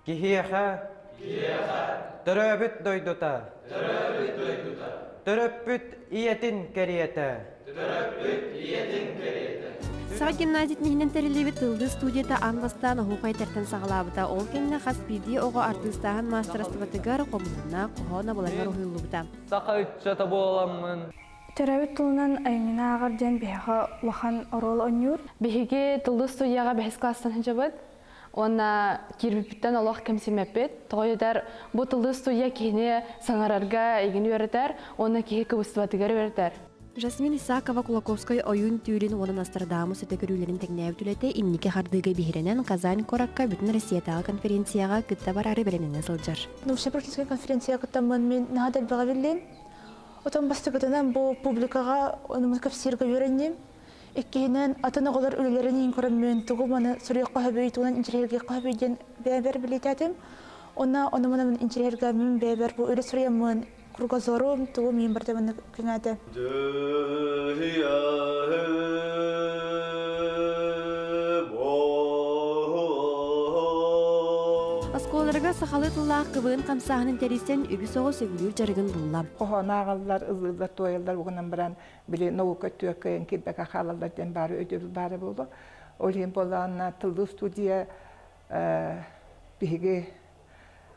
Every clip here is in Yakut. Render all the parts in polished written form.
Киһиэхэ төрөөбүт дойдута төрөппүт ийэтин кэриэтэ Саха гимназиятын иһинэн тэриллибит Тыллыы студията аан бастаан оһуохай этэртэн саҕалаабыта. Ол кэннэ хас биирдии оҕо артыыстааһын маастарыстыбатыгар хомуһунна, хоһоон абылаҥар уһуйуллубута. Саха ыччата буоламмын. Төрөөбүт тылынан айымньыны ааҕар диэн биһиэхэ улахан оруол оонньуур. Биһиги Тыллыы студияҕа бэһис класстан сылдьабыт. Уонна киирбиппиттэн олох кэмсиммэппит. Тоҕо диэтэр, бу тылы студия киһини саҥарарга эйигин үөрэтэр уонна киһи кыбыстыбатыгар үөрэтэр. Жасмин Исакова Кулаковскай ойуун түүлүн уонна Нострадамус өтө көрүүлэрин тэҥнээбит үлэтэ инники хардыыга биһирэнэн Казань куоракка Бүтүн Россиятааҕы конференцияҕа кытта бараары бэлэмнэнэ сылдьар. Научно-практическай конференцияҕа кыттаммын мин наһаа да элбэҕи биллим. Отон бастакытынан бу публикаҕа онумут кэпсииргэ үөрэнним. Иккиһинэн, атын оҕолор үлэлэрин иһин көрөммүн, тугу маны суруйуохха сөбүй, тугунан интэриэһиргиэххэ сөбүй диэн бэйэбэр билиэтээтим. Уонна ону маны интэриэһиргээммин бэйэбэр бу үлэ суруйаммын, кругозорум, тугу миин барыта маннык кэҥээтэ. Оскуолаларга сахалыы тыллаах КВН хамсааһынын тэрийсэн үгүс оҕо сөбүлүүр дьарыгын булла. Хоһоон ааҕаллар, ыллыыллар, туойаллар угунан баран били наука өттүгэр кыайан киирбэккэ хаалаллар диэн баары өйдөбүл баара буолуо. Ол иһин буоллаҕына тыллыы студия биһиги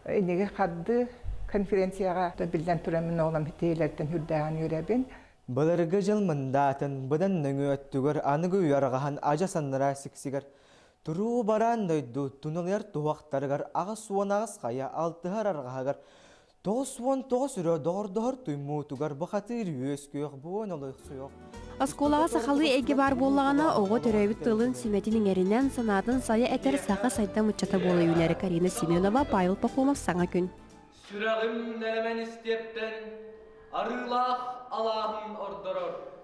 инниги харды конференцияҕа биллэн туран мин оҕолом тиһилэртэн үрдээҕин үөрэбин. Былыргы дьыл мындаатын быдан нөҥүө өттүгэр аныгы үйэ арҕаһан адьас аннараа сиксигэр туруу бараан дойду туналыйар туһахтарыгар 88 хайа алтыһар арҕаһыгар 99 өрө доҕордоһор туймуутугар бухатыыр үөскүөх буон олохсуйуох. Оскуолаҕа сахалыы эйгэ баар буоллаҕына, оҕо төрөөбүт тылын сүмэтин иҥэринэн, санаатын сайа этэр саха сайдам ыччата буола үүнэр Карина Семенова, Павел Пахомов «Саҥа күн». Сүрэҕим нэлэмэн истиэптэн арыылаах алааһын ордорор.